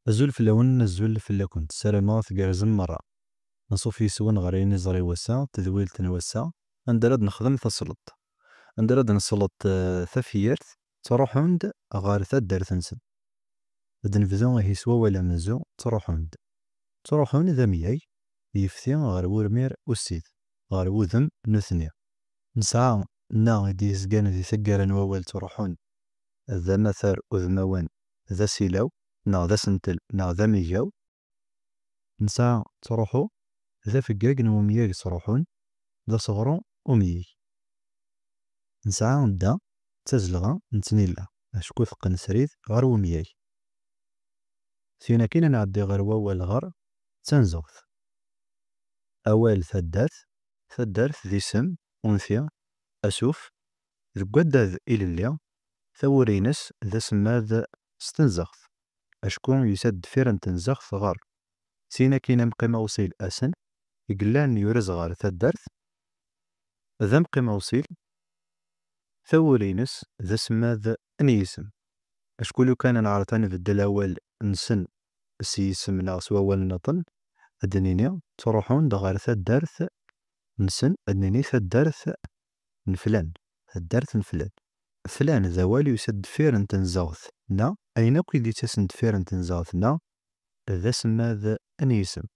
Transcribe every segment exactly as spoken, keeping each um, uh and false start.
Azul fell-awen, azul fell-akent. Ssarameɣ tgerrzem merra. Anṣuf yes-wen ɣer yiniẓri n wass-a, tedwilt n wass-a, anda ara d-nexdem tasleḍt. Anda ara d-nesleḍ, eh, tafyirt, ttruḥun-d ɣer taddart-nsen. Ad nebdu ihi s wawal amenzu, ttruḥun-d. Ttruḥun d amyag, yefti ɣer wurmir ussid, ɣer wudem nutni. Nesɛa na i d-yezgan di taggara n wawal ttruḥun, d amatar udmawan, d asilaw, neɣ d asentel, neɣ d amigaw. Nesɛa ttruḥu, d afeggag n umyag ttruḥun, d aseɣru umyag. Nesɛa da, d tazelɣa n tnila, acku teqqen srid ɣer umyag. Syin akkin ad nɛeddi ɣer wawal ɣer, d tanzeɣt. Awal taddart, taddart d isem, unti, asuf, deg waddad ilelli, tawuri-ines d asemmad s tenzeɣt, acku yusa-d deffir n tenzeɣt ɣer. Syin akkin amqim awṣil asen, i yellan yurez ɣer taddart, d amqim awṣil, tawuri-ines d asemmad n yisem. Acku lukan ad nɛreḍ ad nbeddel awal nsen s yisem neɣ s wawal nniḍen, ad d-nini ttruḥun-d ɣer taddart nsen, ad d-nini taddart n flan, taddart n flan. Flan d awal yusa-d deffir n tenzeɣt na, ayen akk i d-yettasen deffir n tenzeɣt na, d asemmad n yisem.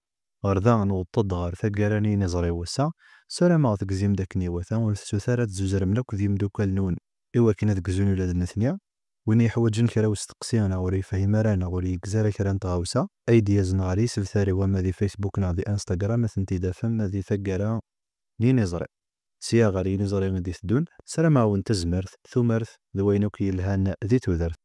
Ɣer da newweḍ-d ɣer taggara n yiniẓri n wass-a, ssarameɣ tegzim-d akken iwata, ur tettut ara ad tzuzrem akk d yimeddukal-nwen i wakken ad gzun ula d nutni. Win yeḥwaǧen kra usteqsi neɣ ur yefhim ara neɣ ur yegzi ara kra n tɣawsa, ay d-yazen ɣer yisebtar-iw ama di Facebook neɣ di Instagram, ad tent-id-tafem di taggara n yiniẓri. Sya ɣer yiniẓri i d-iteddun, ssarameɣ-awen tazmert, tumert d wayen akk yelhan di tudert.